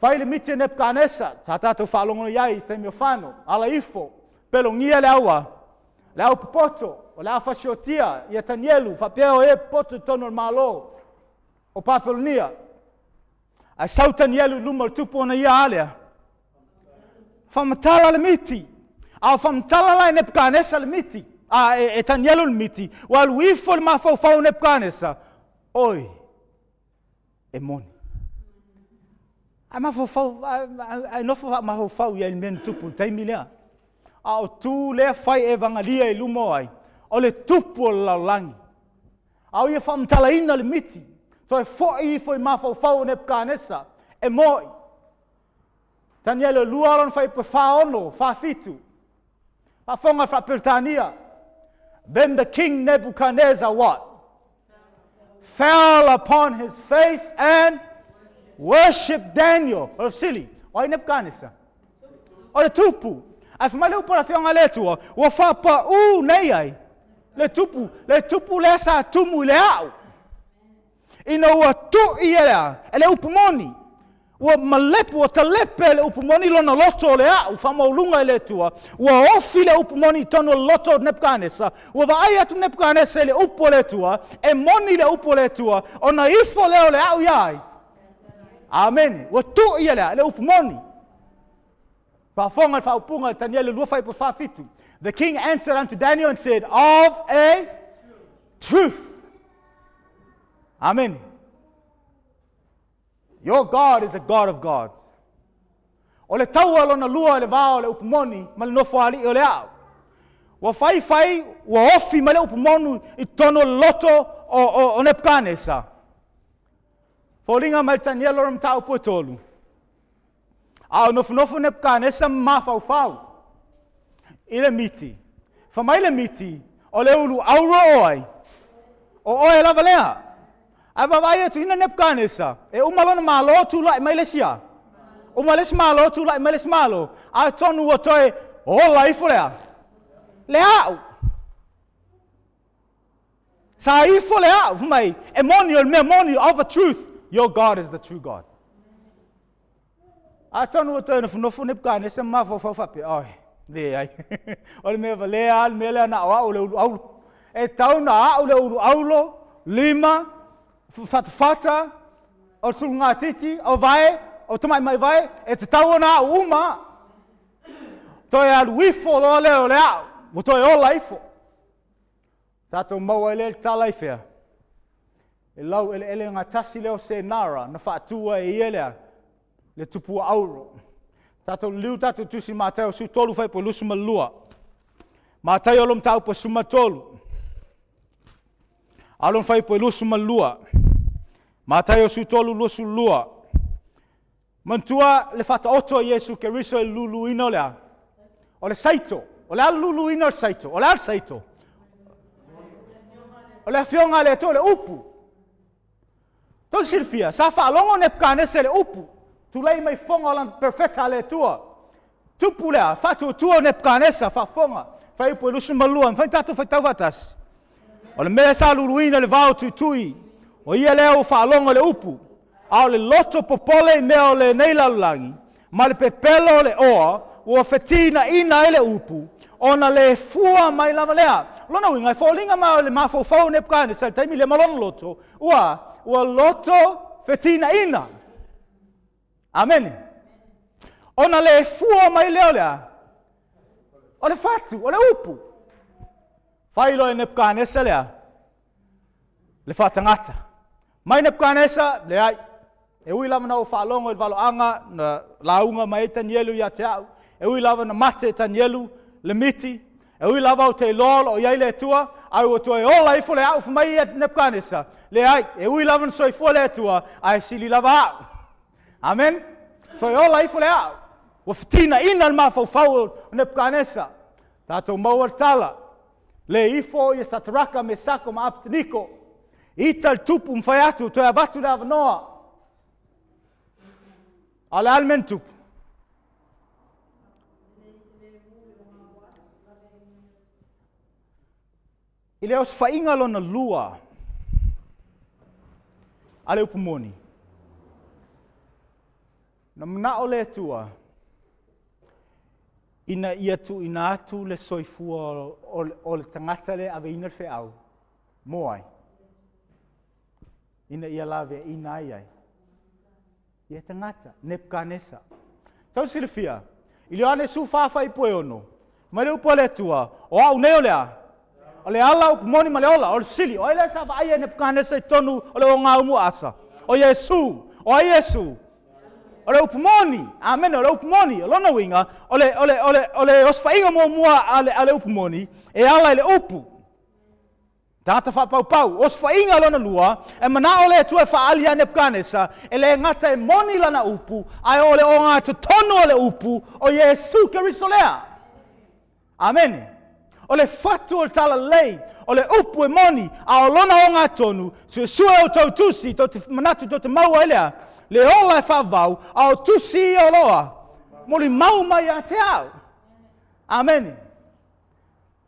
Fai le miti a Nepukanesa, sa tatou faalogo i ai i taimi o Fano, ala ifo, pelogia le aua, le au popoto, o le a fasiotia ia Tanielu, faapea o e popoto i totonu o le Malo o Papelonia. Ae sau Tanielu i luma o le tupu ona ia a lea? Faamatala le miti. A o faamatala la e Nepukanesa le miti, a e Tanielu le miti, ua alu ifo le mafaufau o Nepukanesa, oi, e moni. Ae mafaufau, ae nofo faamafaufau i ai i le mea na tupu i le taimi lea. A o tu lea fai evagalia i luma o ai? O le tupu o le lalolagi. A o ia faamatalaina le miti, toe foi ifo i mafaufau o Nepukanesa, e moi. Tanielo 2 lona fuaiupu 46, 47. Faafofoga faa-Peretania. Then the king Nebuchadnezzar what? Fell upon his face and worshiped Daniel. O le fesili, o ai Nebuchadnezzar? O le tupu. Ae fai mai le upu a le Afioga a le Atua, ua faapaū nei ai le tupu, le tupu lea sa tumu i le a'u. Ina ua tu'i e le a? E le upu moni. Ua malepu, ua talepe le upu moni lona loto o le a'u faamaualuga i le Atua. Ua ofi le upu moni i totonu o le loto o Nepukanesa. Ua vaai atu Nepukanesa i le upu a le Atua, e moni le upu a le Atua, ona ifo lea o le a'u ia ai. Amene. Ua tu'i e le a? E le upu moni. Faafofoga le faaupuga i Tanielo 2 fuaiupu 47. The king answered unto Daniel and said, Of a truth. Amen. Your God is a God of gods. O le taua lona lua i le va o le upu moni ma le nofoalii o le a'u. Ua faifai, ua ofi mai le upu moni i totonu o le loto o Nepukanesa. Foliga mai le Tanielo le mataupu e tolu. A o nofonofo Nepukanesa ma mafaufau i le miti. Fai mai le miti, o le ulu auro o ai? O oe lava lea. Ae vaavaai atu ina Nepukanesa, e uma lona malo tulai mai le isi a? Uma le isi malo tulai mai le isi malo. Atonu ua toe ola ifo lea. Le a'u. Sa ifo le a'u, fai mai, e moni o le mea moni, of a truth, your God is the true God. Atonu ua toe nofonofo Nepukanesa ma mafaufau faapea, oi, leai. O le mea valea lava le mea lea na o a'u le ulu auro. E tau na a'u le ulu auro, lima, fatafata, o le sulugatiti, o vae, o tamaimai vae, e tatau ona a'u uma. Toe alu ifo loa lea o le a'u, ua toe ola ifo. Tatou maua ai lea le tala i fea? E lau ele ele ngā tasi leo se nara na whaatua e ia lea le tupua auro. Tātou liu tātou tusi mātai o su tolu whai po lusu ma lua. Mātai o lom tāu po suma tolu. Alon whai po lusu ma lua. Mātai o su tolu lusu lua. Mantua le whataoto a Iesu Keriso e lulu ina o lea. O le saito. O le lulu ina o le saito. O le al saito. O le afionga le atua le upu. Tau silfia, sa whaalongo Nebuchadnezzar le upu. Tulei mai fonga o lan perfecta le atua. Tupu lea, whatuatua Nebuchadnezzar, whaafonga. Whai upu e lusu malua, mwhai tātou whai tau whatasi. O le mea sa luluina le vao tuitui. O ia lea o whaalongo le upu. A o le loto popole i mea o le nei lalulangi. Ma le pepelo o le oa, ua fetina ina e le upu. Ona le fua mai lava lea. Lona uinga, e fōlinga mai o le mafaufau Nebuchadnezzar, le taimi le malona loto, ua loto fetina ina. Amen. Ona le fua mai leo lea. O le fatu, o le upu. Whailo e Nebuchadnezzar lea. Le whatangata. Mai Nebuchadnezzar, le ai. E ui lava na o whaalongo i valoanga, na launga mai e Tanielu ia te au. E ui lava na mate e Tanielu, le miti. E ui lava o te lolo o iai le atua, ai o toe ola ifo le au whamai e Nebuchadnezzar. Le ai, e ui lava na soifua le atua, ai sili lava au. Amen. Toe ola ifo le au. Ua whitina ina le mafaufau o Nebuchadnezzar. Tātou maua le tala. Le ifo ia Sataraka me Sako ma Abednego. Ita le tupu mwhai atu, toe avatu le avanoa. A le almen tupu. I le os whainga lona lua a le upumoni. Na manao le atua ina ia tu ina atu le soifua o le tangata le ave ina le wheau. Moai. Ina ia lave ina ai ai. Ia tangata, Nebuchadnezzar. Tau silafia, i le ane su whawhai poe ono. Mai le upu le atua, o au nei o lea. O le ala upu moni ma le ola, o le sili. O ele sa vaai e Nebuchadnezzar i tonu o le o ngā umu asa. O Iesu, o ai Iesu. O le upu moni, amen, o le upu moni, o lona uiga, o le osfainga muamua a le upu moni, e ala i le upu. Tangata whapaupau, osfainga lona lua, e manao le atua e whaali a Nebuchadnezzar, e le ngata e moni lana upu, ai o le o ngā totonu o le upu, o Iesu Keriso lea. Amen. O le fatu o le talalei, o le upu e moni, a o lona o ngā tonu, sue o tau tusi, tau te manatu, tau te maua e lea, le ola e whavau, a o tusi o loa, moli mau mai a te au. Amen.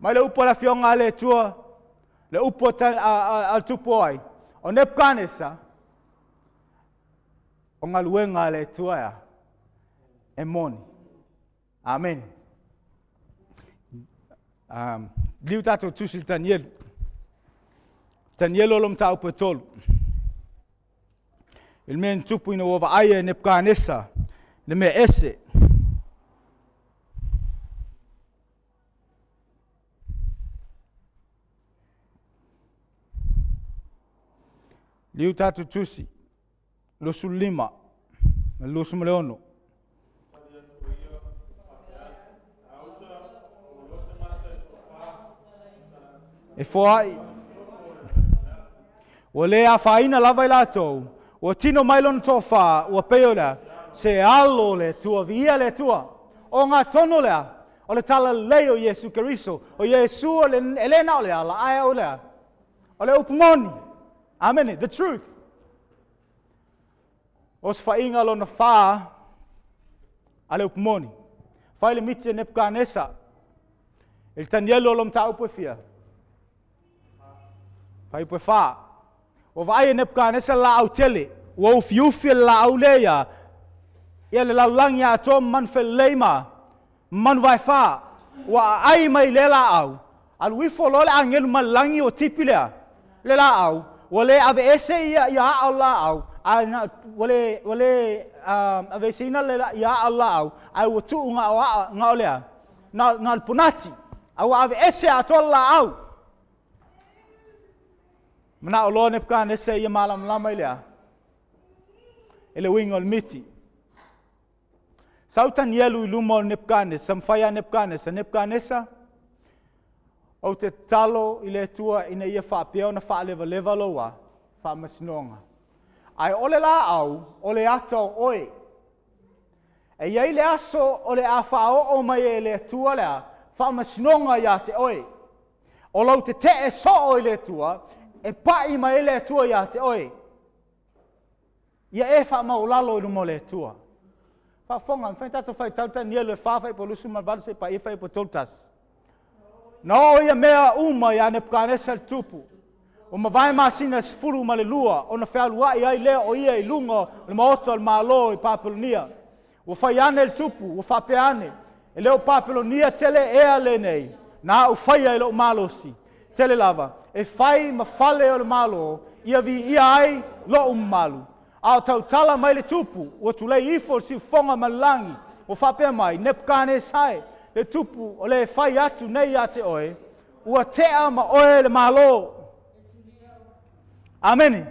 Mai le upu a la fionga a le atua, le upu a tupu ai, o Nebuchadnezzar, o ngaluenga a le atua ea, e moni. Amen. Liu tātou tusi le Tanielu. Tanielu o lo mtāupu e tolu. Il mea tupu ina ua vaai e Nebuchadnezzar, le mea ese. Liu tātou tusi, lusu lima, ma lusu maleono. E foai. Ua le a whaina lava i lātou. Ua tino mai lona tōwhā, ua peo lea, se alo le tua, via le tua. O ngā tono lea, o le talalei o Iesu Keriso, o Iesu o le elena o le ala, ae o lea. O le upumoni. Amen, the truth. O se whainga lona whā, a le upumoni. Whai le miti e Nebuchadnezzar. Il Tanielu o lo mta upu e fia. Whai upu e whā. O vaai e Nebuchadnezzar la au tele. Ua ufi ufi e la au lea. Ia le laulangi a atoa manu ma. Manu vai whā. Ua ai mai le la au. Alu ifo lo le angelu malangi o tipi lea. Le la au. Ua le ave ese ia ia au la au. Ua le ave ese ina le ia au la au. Ai ua tuu ngā o ngā o lea. Ngā le punati. A ua ave ese atoa la au. Manao loa Nepukanesa ia malamalama i le a? E le uiga o le miti. Sau Tanielu i luma o Nepukanesa, ma fai a Nepukanesa, Nepukanesa, ou te tatalo i le Atua ina ia faapea ona faalevaleva lou a, faamasinoga. Ae o le laau, o le ata o oe. E i ai le aso o le a faaoo mai e le Atua le a, faamasinoga ia te oe. O lou tetee soo i le Atua, e pai mai le Atua ia te oe. Ia e faamaulalo i luma o le Atua. Faafofoga, mafai tatou faitau Tanielu e 4 fuaiupu 28 seia paia fuaiupu 31. Na oo ia mea uma ia Nepukanesa le tupu. Ua mavae masina e 12 ona fealuai ai lea o ia i luga o le maota o le Malo i Papelonia. Ua fai ane le tupu, ua faapea ane, e le o Papelonia tele ea lenei, na au faia i lou malosi, tele lava, e fai ma fale o le Malo, ia viia ai lou mamalu. A o tautala mai le tupu, ua tulei ifo le siufofoga mai le lagi, ua faapea mai, Nepukanesa e, le tupu o le fai atu nei ia te oe, ua tea ma oe le Malo. Amene.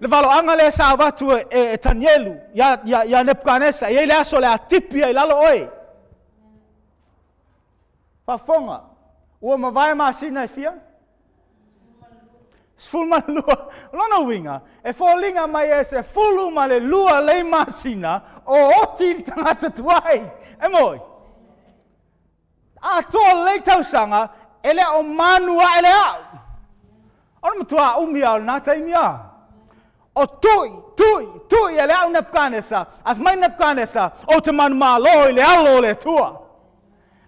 Le valoaga lea sa avatu e Tanielu ia Nepukanesa, e i ai le aso o le a tipi ai lalo oe. Faafofoga, ua mavae masina e fia? 12. O lona uiga, e foliga mai e 12 lei masina o oti le tagata tuai. E moi. Atoa lelei tausaga, e le o manu ae le au. O le matua umi a o lena taimi a. O tui, tui, tui e le au Nepukanesa. A fai mai Nepukanesa, ou te manumalo i le alo o le Atua.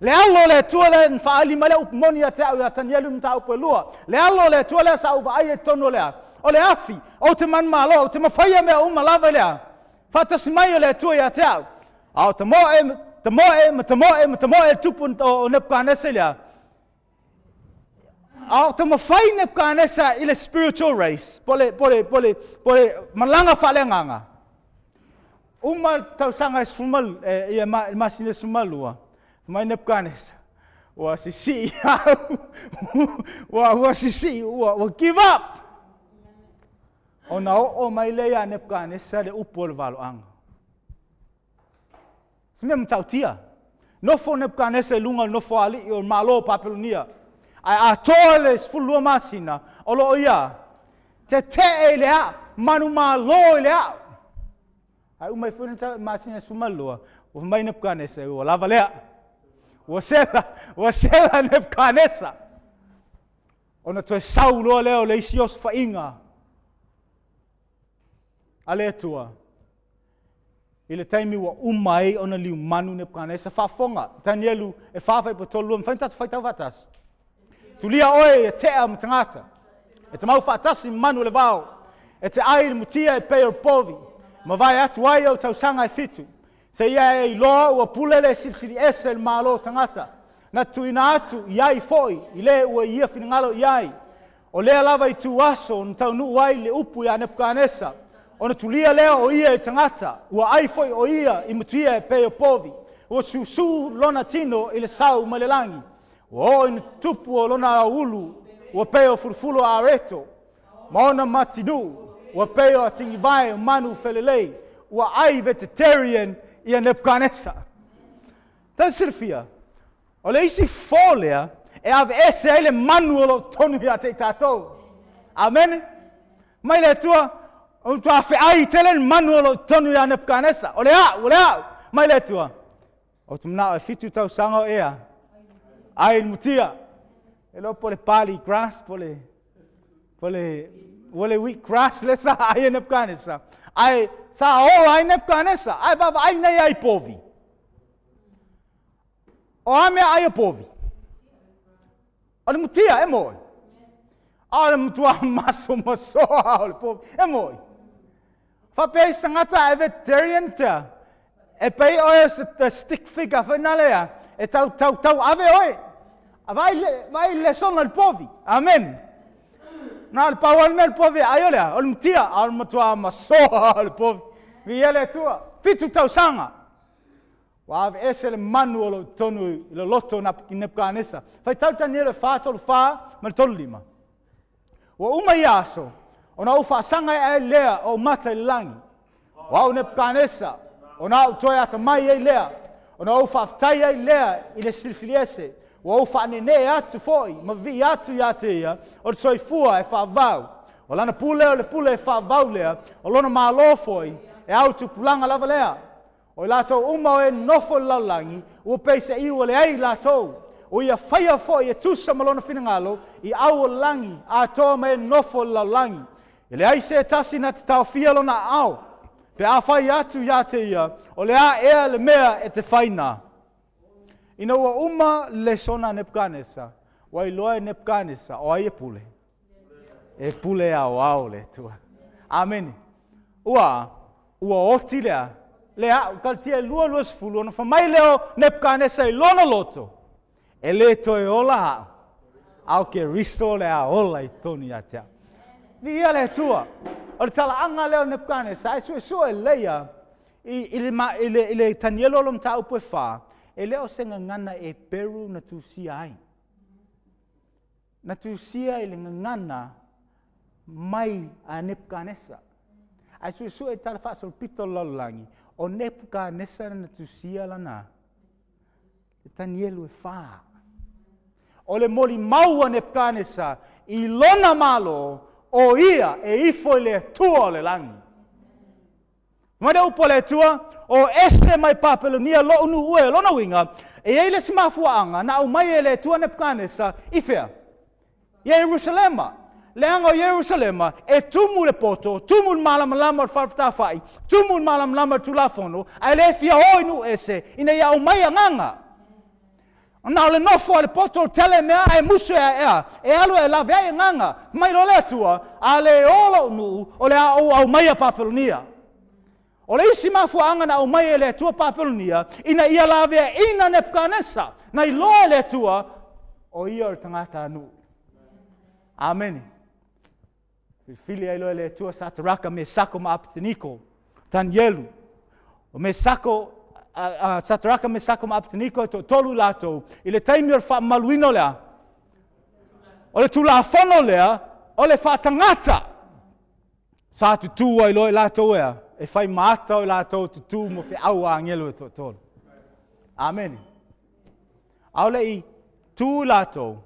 Le alo o le Atua lea na faaali mai le upu moni ia te au ia Tanielu mataupu e 2. Le alo o le Atua lea sa ou vaai ai totonu o le a. O le afi, ou te manumalo, ou te mafaia mea uma lava i le a. Faatasi mai o le Atua ia te au. A o tamoe, tamoe, ma tamoe, ma tamoe le tupu o Nepukanesa i le a. A o taumafai Nepukanesa i le spiritual race, po le malaga faaleagaga. Uma tausaga e sefulu ia masina e 12, mai Nepukanesa, ua sisii au, ua sisii, ua give up. Ona oo mai lea ia Nepukanesa le upu o le valoaga. Se mea matautia. Nofo Nepukanesa i luga o le nofo alii o le Malo o Papelonia. Ae atoa le 12 masina o loo ia tetee i le ao, manumalo i le ao. Ae uma ifo le masina 12, ua mai Nepukanesa, ua lava lea. Ua sela Nepukanesa. Ona toe sau loa lea o le isi osofaiga a le Atua. I le taimi ua uma ai ona liumanu Nepukanesa. Faafofoga, Tanielu e 4 fuaiupu 32, mafai ona tatou faitau faatasi. Tulia oe e tea ma tagata, e te mau faatasi manu o le vao, e te ai le mutia e pei o le povi, ma vae atu ai au tausaga e 7. Se ia e iloa ua pule le silisili ese le Malo o tagata, na tuuina atu i ai foi i le ua ia finagalo i ai. O lea lava i tu aso na taunuu ai le upu ia Nepukanesa, ona tulia lea o ia i tagata, ua ai foi o ia i mutia e pei o povi, ua susu lona tino i le sau mai le lagi, ua oo ina tupu o lona aulu, ua pei o fulufulu a areto, ma ona matinuu, ua pei o atigivae o manu felelei, ua ai vegetarian ia Nepukanesa. Tau silafia, o le isi fofo lea, e aveese ai le manu o loo tonu ia te i tatou. Amene? Mai le Atua, o matua feai tele le manu o loo tonu ia Nepukanesa. O le au, o le au. Mai le Atua. O te manao e 7 tausaga o ea. Ai le mutia. E loa po le barley grass, po le wheat grass le sa ai e Nepukanesa. Ai sa ola ai Nepukanesa. Ai vavaai nei ai povi. O a mea ai o povi. O le mutia e moe. A o le mutua maso masoa o le povi e moe. Whapea i sangata e vegetarian tea. E pei oe se stick figure whaina lea. E tau tau tau ave oe. A vai le sona le povi. Amen. Nā le pau ale mea le povi ai o lea. O le mutia. A o le matua masoa o le povi. Vi ele atua. 7 tausaga. Ua ave ese le manu o lo tonu i le loto na Nepukanesa. Whai tau Tanielu e 4, 3, 4, ma le 3, 5. Ua uma ia aso, ona ou faasaga ae ai lea o ou mata i le lagi. O au Nepukanesa, ona ou toe atamai ai lea, ona ou faafetai ai lea i le Silisili Ese, ua ou faaneenee atu foi ma vivii atu ia te ia o le soifua e faavavau. O lana pule o le pule e faavavau lea, o lona Malo foi e ao i tupulaga lava lea. O i latou uma o e nonofo i le lalolagi, ua pei se iu ua leai i latou. Ua ia faia foi e tusa ma lona finagalo i au o le lagi atoa ma e nonofo i le lalolagi. E leai se tasi na te taofia lona aao, pe a fai atu ia te ia, o le a ea le mea e te faina. Ina ua uma le lesona a Nepukanesa, ua iloa e Nepukanesa o ai e pule. E pule aoao le Atua. Amene. Ua ua oti lea le a'u Kalatia e 2:20 ona fai mai lea o Nepukanesa i lona loto, e lē toe ola a'u, a o Keriso le a ola i totonu ia te a'u. Viia le Atua. O le talaaga lea o Nepukanesa ae suesue lelei a i le Tanielo lo mataupu e 4, e le o se gagana Eperu na tusia ai. Na tusia i le gagana mai a Nepukanesa. Ae suesue i tala faasolopito o le lalolagi, o Nepukanesa na tusia lana le Tanielu e 4. O le molimau a Nepukanesa i lona malo, o ia e ifo i le Atua o le lagi. Mai le upu a le Atua, o ese mai Papelonia lo'u nuu e lona uiga, e i ai le isi mafuaaga na aumai e le Atua Nepukanesa i fea? Ia Ierusalema. Leaga o Ierusalema e tumu le poto, tumu le malamalama o le falefatafa'i, tumu le malamalama o le Tulafono, ae le fia o i nuu ese ina ia aumai agaga. Na o le nofo a le poto o tele mea ae musu e ea, e alu e lave ai agaga. Mai loa le Atua, a le o lo'u nuu, o le a ou aumaia Papelonia. O le isi mafuaaga na aumai e le Atua Papelonia, ina ia laveaina Nepukanesa, na iloa e le Atua, o ia o le tagata nuu. Amene. Filifili ai loa e le Atua Sataraka, Mesako ma Apeteniko, Tanielu. O Mesako, Sataraka, Mesako ma Apeteniko e toatolu latou, i le taimi o le faamamaluina o le a? O le Tulafono lea, o le faatagata. Sa tutū ai loa i latou ea, e fai maata o i latou tutū mo feau a agelo e toatolu. Amene. A o le i tu latou,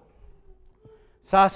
sa